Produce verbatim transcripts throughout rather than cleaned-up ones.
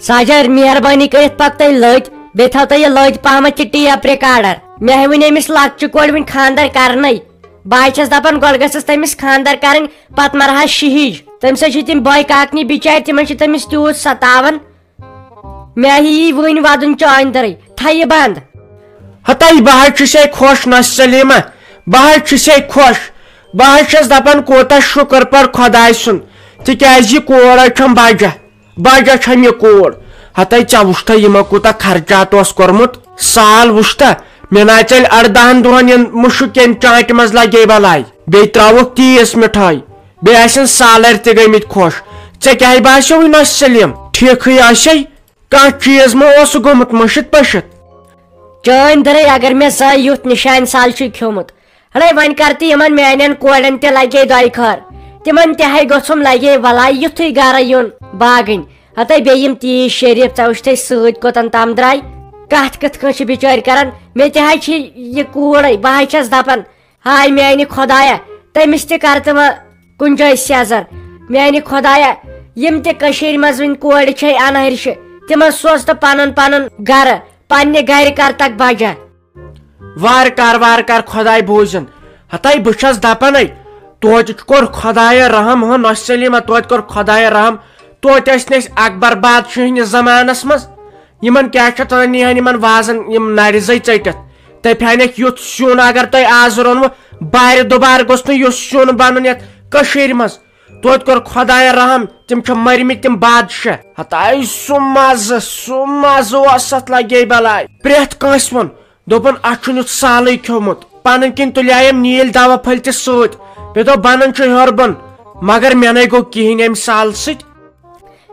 ساجر، مہربٲنی کٔرِتھ پکتٲے لٔدۍ، بیٚیہِ تھاو تہٕ یہِ لٔدۍ پہمتھ یہِ ٹیپ ریکارڈر۔ مےٚ ہاے وُنہِ أمِس لۄکچہِ کورِ وُنہِ خانٛدر کرنَے۔ بہٕ ہاے چھَس دپان گۄڈٕ گٔژھٕس تٔمِس خانٛدر کرٕنۍ، پتہٕ مرہا شِہِج۔ تٔمِس حظ چھِ تِم بٲے کاکنہِ بِچارِ، تِمن چھِ تٔمِس تیوٗت ستاوان۔ مےٚ ہاے یی وُنہِ ودُن چٲنۍ دٔرٕے، تھاو یہِ بنٛد۔ ہتاے، بہٕ حظ چھُسے خۄش نۄشہِ سلیمہ، بہٕ حظ چھُسے خۄش۔ بہٕ حظ چھَس دپان کوٗتاہ شُکر پَر خۄداے سُنٛد، تِکیٛازِ یہِ کور حظ چھَم بجہ۔ بجہ چھم یہِ کوٗر۔ ہتے ژےٚ وُچھتھا یِمو کوٗتاہ خرچات اوس کوٚرمُت؟ سال وُچھتھا؟ مےٚ نہ ژٔلۍ اردہن دۄہن یِن مُشُک ییٚمہِ چانٹہِ منٛز لگے بلاے۔ بیٚیہِ ترٛاوُکھ تیٖژ مِٹھٲے۔ بیٚیہِ آسن سالٲرۍ تہِ گٔمٕتۍ خۄش۔ ژےٚ کیٛاہ باسیووُے نۄشہِ سلیٖم؟ ٹھیٖکھٕے آسے؟ کانٛہہ چیٖز ما اوس گوٚمُت مٔشِتھ پٔشِتھ؟ چٲنۍ دٔرے، اگر مےٚ زانٛہہ یُتھ نِشانہِ سال چھُے کھیوٚمُت، ہڑے، وۄنۍ کر تہٕ یِمن میانٮ۪ن کورٮ۪ن تہِ لگے دۄیہِ خٲر۔ تِمن تہِ ہے گوٚژھُم لگے ولاے یُتھُے گرٕ یُن باگٕنۍ۔ ہتے بیٚیہِ یِم تیٖژ شریٖف، ژےٚ وٕچھتھے سۭتۍ کوٚتن تام درٛاے۔ کتھ کِتھ کٔنۍ چھِ بِچٲرۍ کران؟ مےٚ تہِ ہے چھِ یہِ کوٗرے، بہٕ ہے چھَس دپان، ہاے میانہِ خۄدایا، تٔمِس تہِ کر تہٕ وۄنۍ کُنہِ جایہِ سیزر۔ میانہِ خۄدایا، یِم تہِ کٔشیٖرِ منٛز وٕنہِ کورِ چھے انہرشہِ، تِمن سوز تہٕ پنُن پنُن گرٕ، پننہِ گرِ کر تک بجا۔ وارٕ کار، وارٕ کار، خۄداے بوٗزِن۔ ہتاے، بہٕ چھَس دَپَنے، توتہِ کوٚر خۄدایَن رحم، ہُہ نۄشہِ سلیٖمہ، توتہِ کوٚر خۄدایَن رحم۔ توتہِ ٲسۍ نہٕ أسۍ اکبر بادشاہہِ ہٕنٛدِس زمانَس منٛز۔ یِمَن کیٛاہ چھِ اَتھ وَنان، یِہَن یِمَن وازَن یِم نَرِ زٔے ژٔٹِتھ۔ تٔپۍ ہَنٮ۪کھ یُتھ سیُن، اگر تۄہہِ آز روٚنوٕ، بارِ دُبارٕ گوٚژھ نہٕ یُتھ سیُن بَنُن یَتھ کٔشیٖرِ منٛز۔ توتہِ کوٚر خۄدایَن رحم، تِم چھِ مٔرمٕتۍ تِم بادشاہ۔ ہتاے سُہ مَزٕ، سُہ مَزٕ اوس اَتھ لَگے بَلاے۔ پرٛٮ۪تھ کٲنٛسہِ ووٚن، دوٚپُن، "اَتھ چھُنہٕ یُتھ سالٕے کھیوٚمُت۔" پنٕنۍ کِنۍ تُلییم نیٖلۍ دوا پھٔلۍ تہِ سۭتۍ۔ مےٚ دوٚپ، "بنان چھُ ہیوٚر بۄن، مگر مےٚ نے گوٚو کِہیٖنۍ اَمہِ سالہٕ سۭتۍ۔"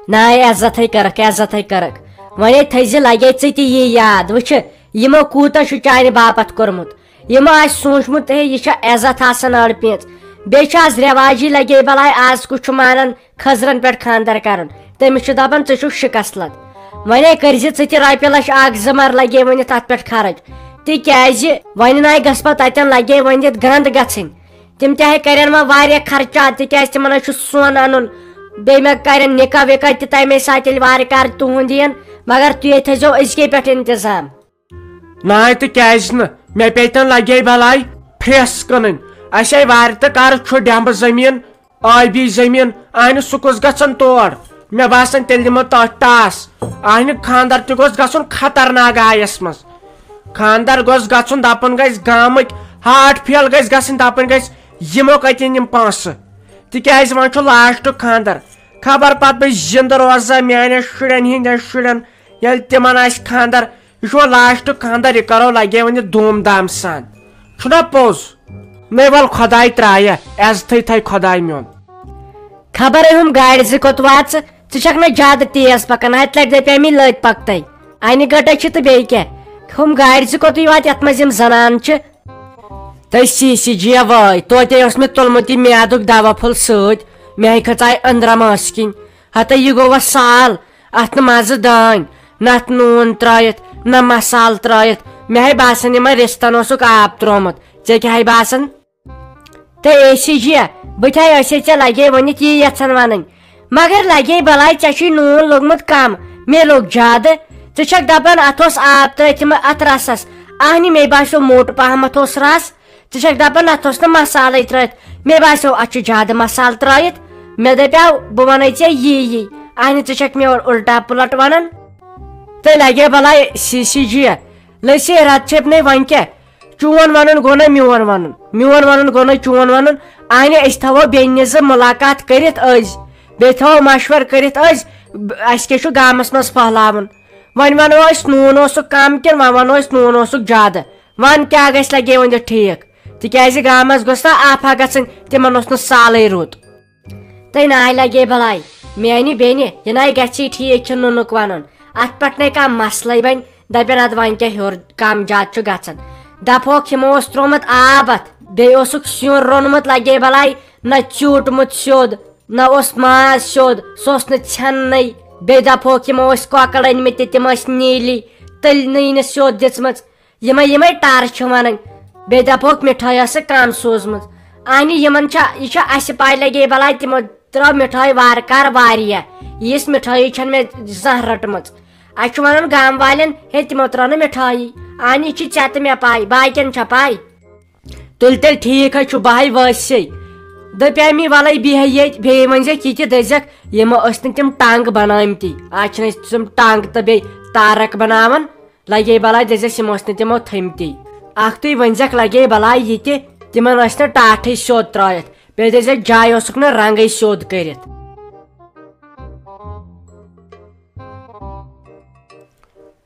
ناے، عزتھٕے کٔرٕکھ، عزتھٕے کٔرٕکھ۔ وۄنۍ ہے تھٲیزِ لگے ژٕ تہِ یی یاد۔ وٕچھِ، یِمو کوٗتاہ چھُ چانہِ باپتھ کوٚرمُت۔ یِمو آسہِ سوٗنٛچمُت، ہے، یہِ چھےٚ عزت آسان أڑ پیٖنٛژ۔ بیٚیہِ چھِ آز رٮ۪واجی لگے بلاے، آز کُس چھُ مانان خٔزرن پٮ۪ٹھ خانٛدر کرُن؟ تٔمِس چھُ دپان، "ژٕ چھُکھ شِکست لد۔" وۄنۍ ہے کٔرۍ زِ ژٕ تہِ رۄپیہِ لچھ اکھ زٕ مر لگے وۄنۍ تتھ پٮ۪ٹھ خرٕچ، تِکیازِ وۄنۍ ناے گژھِ پتہٕ تتٮ۪ن لگے وۄنۍ یتھ گنٛد گژھٕنۍ۔ تِم تہِ ہے کرن وۄنۍ واریاہ خرچات، تِکیازِ تِمن ہے چھُ سۄن انُن، بیٚیہِ مہ کرن نکاح وکاح تہِ تمے ساتہٕ، ییٚلہِ وارٕ کارٕ تُہُنٛد یِن۔ مگر تُہۍ تھٲیزیو أزکے پٮ۪ٹھ انتظام۔ ناے تہٕ کیازِ نہٕ؟ مےٚ پیٚیہِ تن لگے بلاے پھرٛٮ۪س کٕنٕنۍ۔ اسہِ ہے وارِ تہٕ کرٕ چھُ ڈٮ۪مبہٕ زٔمیٖن، ٲبی زٔمیٖن، اہنہِ سُہ کُس گژھن تور؟ مےٚ باسان تیٚلہِ دِمو تتھ ٹاس۔ اہنہِ خانٛدر تہِ گوٚژھ گژھُن خطرناک آیس منٛز۔ خانٛدر گوٚژھ گژھُن، دپُن گژھِ گامٕکۍ ہارٹ فیل گژھِ گژھٕنۍ، دپٕنۍ گژھِ یِمو کتہِ أنۍ یِم پونٛسہٕ؟ تِکیازِ وۄنۍ چھُ لاسٹُک خانٛدر۔ خبر پتہٕ بہٕ زِندٕ روزا میانٮ۪ن شُرٮ۪ن ہٕنٛدٮ۪ن شُرٮ۪ن، ییٚلہِ تِمن آسہِ خانٛدر، یہِ چھُ وۄنۍ لاسٹُک خانٛدر، یہِ کرو لگے وۄنۍ دھوٗم دھام سان۔ چھُنا پوٚز؟ نے ول خۄداے ترٛایہ، عزتھٕے تھایہِ خۄداے میون۔ خبر ہُم گاڑِ زٕ کوٚت واتژٕ، ژٕ چھکھ نہ زیادٕ تیز پکان، ہتہِ لٹہِ دپے مےٚ لٔدۍ پکتَے۔ انہِ گٹے چھِ تہٕ بیٚیہِ کیٛاہ؟ ہُم گاڑِ زٕ کوٚتٕے واتہِ یتھ منٛز یِم زنان چھِ؟ تہٕ سی سی جی وٲے، توتہِ اوس مےٚ تُلمُت یہِ میادُک دوا پھوٚل سۭتۍ، مےٚ ہے کھژاے أنٛدرم ٲسہٕ کِنۍ۔ ہتے یہِ گوٚو وۄنۍ سال، اتھ نہٕ مزٕ دٲنۍ، نہ اتھ نوٗن ترٲیِتھ، نہ مسالہٕ ترٲیِتھ۔ مےٚ ہے باسان یِمن رِستن اوسُکھ آب ترٛوومُت۔ ژےٚ کیٛاہ ہے باسان؟ تہٕ اے سی جی، بہٕ تہِ ہے ٲسے ژےٚ لگے ؤنِتھ یی یژھان ونٕنۍ، مگر لگے بلاے ژےٚ چھُے نوٗن لوٚگمُت کم، مےٚ لوٚگ زیادٕ۔ ژٕ چھکھ دپان اتھ اوس آب ترٲیِتھ یِمن اتھ رسس، اہنہِ مےٚ باسیو موٚٹ پہمتھ اوس رس۔ ژٕ چھکھ دپان اتھ اوس نہٕ مسالے ترٲیِتھ، مےٚ باسیو اتھ چھُ زیادٕ مسالہٕ ترٲیِتھ۔ مےٚ دپیاو بہٕ ونَے ژےٚ یی یی، اہنہِ ژٕ چھکھ مےٚ اورٕ الٹا پُلٹ ونان۔ تہٕ لگے بلاے سی سی جی، لٔسے رتہٕ چھپنے وۄنۍ کیٛاہ؟ چون ونُن گوٚو نہ میون ونُن، میون ونُن گوٚو نہ چون ونُن۔ اہنہِ أسۍ تھاوو بیٚنہِ زٕ ملاقات کٔرِتھ أزۍ، بیٚیہِ تھاوو مشورٕ کٔرِتھ أزۍ، ب-، اسہِ کیٛاہ چھُ گامس منٛز پھٔہلاوُن۔ وۄنۍ ونو أسۍ نوٗن اوسُکھ کم کِنہٕ وۄنۍ ونو أسۍ نوٗن اوسُکھ زیادٕ۔ ون کیٛاہ گژھِ لگے ؤنِتھ ٹھیٖک، تِکیازِ گامس گوٚژھ نہ آفا گژھٕنۍ، تِمن اوس نہٕ سالٕے رُت۔ تہٕ ناے لگے بلاے، میانہِ بیٚنہِ، یہِ ناے گژھی ٹھیٖک چھُ نُنُک ونُن۔ اتھ پٮ۪ٹھ نے کانٛہہ مسلے بنہِ، دپن ادٕ وۄنۍ کیٛاہ ہیوٚر کم زیادٕ چھُ گژھان۔ دپہوکھ یِمو اوس ترٛوومُت آب اتھ، بیٚیہِ اوسُکھ سیُن روٚنمُت لگے بلاے، نہ ژیوٗٹمُت سیوٚد، نہ اوس ماز سیوٚد، سُہ اوس نہٕ ژھٮ۪ننٕے۔ بیٚیہِ دپہوکھ یِمو ٲسۍ کۄکر أنۍ مٕتۍ تہٕ تِم ٲسۍ نیٖلی، تٔلۍ نٕے نہٕ سیوٚد دِژمٕژ۔ یِمے یِمے ٹارٕ چھِ ونان۔ بیٚیہِ دپہوکھ مِٹھٲے ٲسٕکھ کم سوٗزمٕژ۔ اہنہِ یِمن چھا، یہِ چھا اسہِ پاے لگے بلاے تِمو ترٲو مِٹھٲے وارٕ کارٕ واریاہ، یِژھ مِٹھٲیی چھَنہٕ مےٚ زانٛہہ رٔٹمٕژ۔ اَسہِ چھُ وَنان گامہٕ والٮ۪ن، "ہے، تِمو ترٲو نہٕ مِٹھٲیی، اَہنہِ، یہِ چھِ ژےٚ تہٕ مےٚ پَے، باقیَن چھا پَے؟" تُلہِ تیٚلہِ ٹھیٖک حظ چھُ، بہٕ ہاے وٲسۍ سے۔ دوٚپے مےٚ، "وَلَے بیٚہہ ییٚتہِ، بیٚیہِ ؤنۍ زٮ۪کھ یہِ تہِ، دٔپۍ زٮ۪کھ، یِمو ٲسۍ نہٕ تِم ٹنٛگ بَنٲومٕتی، آز چھِنہٕ اَسہِ تِم ٹنٛگ تہٕ بیٚیہِ تارَک بَناوان، لَگے بَلاے، دٔپۍ زٮ۪کھ، یِم ٲسۍ نہٕ تِمو تھٲمٕتی۔ اَکھ تُہۍ ؤنۍ زٮ۪کھ، لَگے بَلاے یہِ تہِ، تِمَن ٲسۍ نہٕ ٹاٹھٕے سیوٚد ترٛٲیِتھ، بیٚیہِ دٔپۍ زٮ۪کھ، جایہِ اوسُکھ نہٕ رنٛگٕے سیوٚد کٔرِتھ۔"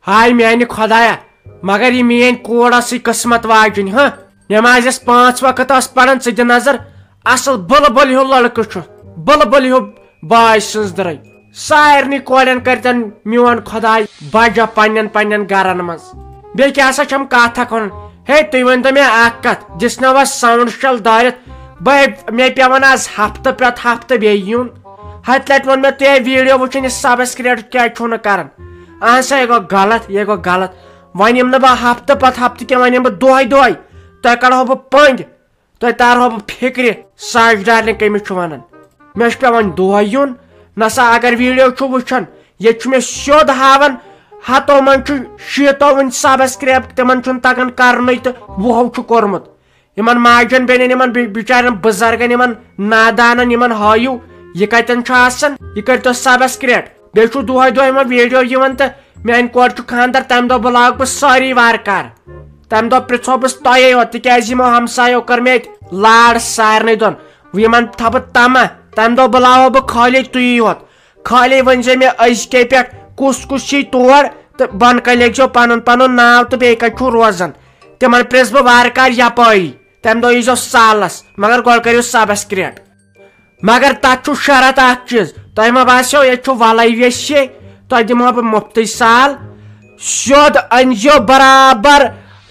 ہاے میانہِ خۄدایا، مگر یہِ میٲنۍ کوٗر ٲسٕے قٕسمت واجِنۍ، ہہ؟ نٮ۪مازِ یۄس پانٛژھ وقت ٲس پران، ژٕ دِ نظر، اصل بُلبُل ہیوٗ لڑکہٕ چھُ، بُلبُل ہیوٗ باے سٕنٛز درٕے۔ سارنٕے کورٮ۪ن کٔرتن میون خۄداے بجا پننٮ۪ن پننٮ۪ن گرن منٛز۔ بیٚیہِ کیٛاہ سا چھَم کتھ اکھ ونان؟ ہے، تُہۍ ؤنۍ تو مےٚ اکھ کتھ، دِژ نہ وس ساوُنڈ شل دٲرِتھ؟ بہٕ، مےٚ پٮ۪وان از ہفتہٕ پٮ۪تھ ہفتہٕ بیٚیہِ یُن۔ ہتہِ لٹہِ ووٚن مےٚ، تُہۍ ہے ویڈیو وٕچھِنۍ، یہِ سبسکرایب کیٛازِ چھُو نہٕ کران؟ اہن سا، یہِ گوٚو غلط، یہِ گوٚو غلط۔ وۄنۍ یِم نہٕ بہٕ ہفتہٕ پتہٕ ہفتہٕ کینٛہہ، وۄنۍ یِمہٕ بہٕ دۄہے دۄہے۔ تۄہہِ کڑہو بہٕ پٔنٛدۍ، تۄہہِ تارہو بہٕ فِکرِ، ساش ڈارلِنگ کٔمِس چھُ ونان۔ مےٚ چھُ پٮ۪وان دۄہے یُن۔ نسا اگر ویڈیو چھُ وٕچھان، ییٚتہِ چھُ مےٚ سیوٚد ہاوان، ہتو منٛز چھُ شیٖتو وٕنہِ سبسکرایب، تِمن چھُنہٕ تگان کرنُے تہٕ وُہو چھُ کوٚرمُت۔ یِمن ماجن بیٚنٮ۪ن، یِمن بِ-، بِچارٮ۪ن بُزرگن، یِمن نادانن، یِمن ہٲیِو، یہِ کتٮ۪ن چھُ آسان، یہِ کٔرۍتو سبسکرایب۔ بیٚیہِ چھُ دۄہے دۄہے یِمن ویڈیو یِوان تہٕ میانہِ کورِ چھُ خانٛدر، تمہِ دۄہ بُلاوکھ بہٕ سٲری وارٕ کارٕ۔ تمہِ دۄہ پرژھو بہٕ تۄہے یوت، تِکیازِ یِمو ہمسایو کٔر مےٚ اَتہِ لاڑ سارنٕے دۄن۔ یِمن تھاوٕ بہٕ تمہ، تمہِ دۄہ بُلاوو بہٕ خٲلی تُیی یوت۔ خٲلی ؤنۍ زِ مےٚ أزکے پٮ۪ٹھ کُس کُس چھُے تور، تہٕ بۄنہٕ کنہِ لیکھزیو پنُن پنُن ناو تہٕ بیٚیہِ کتہِ چھُو روزان۔ تِمن پرژھ بہٕ وارٕ کارٕ یپٲری۔ تمہِ دۄہ ییٖزیو سالس، مگر گۄڈٕ کٔرِو سبسکرایب۔ مگر تتھ چھُ شرط اکھ چیٖز، تۄہہِ ما باسیو ییٚتہِ چھُ ولے ویسے، تۄہہِ دِمو بہٕ مُفتٕے سال۔ سیوٚد أنزیو برابر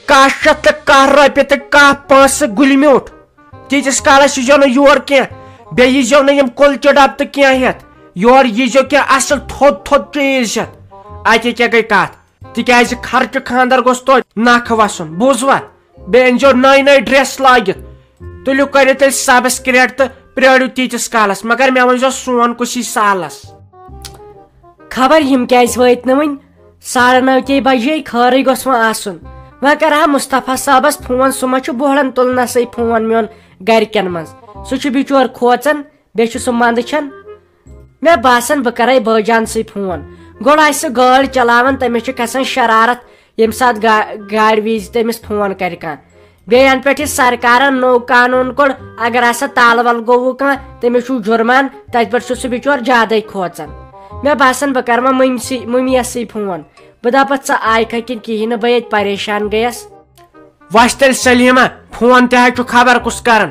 کاہ شیٚتھ تہٕ کاہ رۄپیہِ تہٕ کاہ پونٛسہٕ گُلۍ میوٗٹھ۔ تیٖتِس کالس ییٖزیو نہٕ یور کینٛہہ، بیٚیہِ ییٖزیو نہٕ یِم کُلچہِ ڈبہٕ تہٕ کینٛہہ ہٮ۪تھ۔ یور ییٖزیو کینٛہہ اصل تھوٚد تھوٚد چیٖز ہٮ۪تھ۔ اتے کیٛاہ گٔے کتھ؟ تِکیازِ خرچہٕ خانٛدر گوٚژھ توتہِ نکھٕ وسُن، بوٗزوا؟ بیٚیہِ أنزیو نٔے نٔے ڈریس لٲگِتھ۔ تُلِو کٔرِو تیٚلہِ سبسکرایب تہٕ پرٛٲرِو تیٖتِس کالس، مگر مےٚ ؤنۍزیو سون کُس یی سالس۔ خبر یِم کیٛازِ وٲتۍ نہٕ وٕنۍ؟ ساڑٕ نَو تے بجے، خٲرٕے گوٚژھ وۄنۍ آسُن۔ وۄنۍ کرٕ ہا مصطفیٰ صٲبس فون، سُہ ما چھُ بوہڑن تُلنسٕے فون میون گرِکٮ۪ن منٛز۔ سُہ چھُ بِچور کھوژان، بیٚیہِ چھُ سُہ منٛدچھان۔ مےٚ باسان، بہٕ کرے بٲجان سٕے فون۔ گۄڈٕ آسہِ سُہ گٲڑۍ چلاوان، تٔمِس چھِ کھسان شرارت، ییٚمہِ ساتہٕ گا-، گاڑِ وِزِ تٔمِس فون کرِ کانٛہہ۔ بیٚیہِ ینہٕ پٮ۪ٹھ یہِ سرکارن نوٚو قانوٗن کوٚڑ، اگر ہسا تالہٕ ول گوٚوُ کانٛہہ، تٔمِس چھُ جُرمان، تتہِ پٮ۪ٹھ چھُ سُہ بِچور زیادَے کھوژان۔ مےٚ باسان، بہٕ کرٕ وۄنۍ مٔمۍ سٕے، مٔمِیَس سٕے فون۔ بہٕ دپس، ژٕ آیکھا کِنہٕ کِہیٖنۍ نہٕ، بہٕ ییٚتہِ پریشان گٔیس۔ وۄنۍ چھِ تیٚلہِ سلیمہ فون تہِ حظ چھُ خبر کُس کران،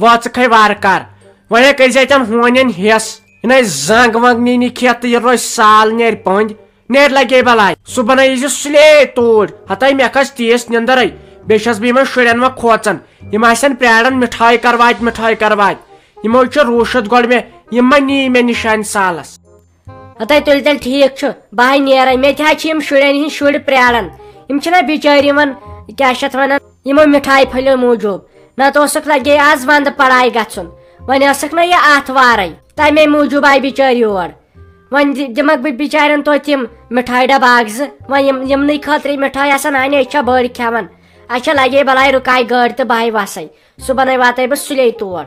وٲژٕکھے وارٕ کار۔ وۄنۍ ہے کٔرۍ زِ اتٮ۪ن ہونٮ۪ن ہٮ۪س، یہِ نَے زنٛگ ونٛگ نی نہٕ کھٮ۪تھ تہٕ یہِ روزِ سال نیرِ پٔنٛدۍ، نیرِ لگے بلاے۔ صُبحن ہے یی زِ سُلے توٗرۍ، ہتاے مےٚ کھژ تیٖژ نِندرے، بیٚیہِ چھَس بہٕ یِمن شُرٮ۪ن وۄنۍ کھوژان، یِم آسن پرٛاران مِٹھٲے کر واتہِ، مِٹھٲے کر واتہِ۔ یِمو چھِ روٗشِتھ گۄڈٕ مےٚ یِم ما نی مےٚ نِشانہِ سالس۔ ہتے تُلۍ تیٚلہِ ٹھیٖک چھُ، بہٕ ہاے نیرے، مےٚ تہِ حظ چھِ یِم شُرٮ۪ن ہِنٛدۍ شُرۍ پرٛاران۔ یِم چھِنہ بِچٲرۍ یِوان، کیٛاہ چھِ اَتھ وَنان، یِمو مِٹھایہِ پھٔلٮ۪و موٗجوٗب۔ نَتہٕ اوسُکھ لَگے آز وَندٕ پَڑاے گژھُن، وۄنۍ ٲسٕکھ نہ یہِ اَتھ وارَے، تَمے موٗجوٗب آے بِچٲرۍ یور۔ وۄنۍ دِ-، دِمَکھ بہٕ بِچارٮ۪ن توتہِ تِم مِٹھایہِ ڈَبہٕ اَکھ زٕ، وۄنۍ یِم، یِمنٕے خٲطرٕ مِٹھٲے آسَن اَنہِ، أسۍ چھا بٔڑۍ کھٮ۪وان؟ اَسہِ چھا لَگے بَلاے، رُکاے گٲڑۍ تہٕ بہٕ ہاے وَسَے، صُبحَن ہاے واتَے بہٕ سُلے تور۔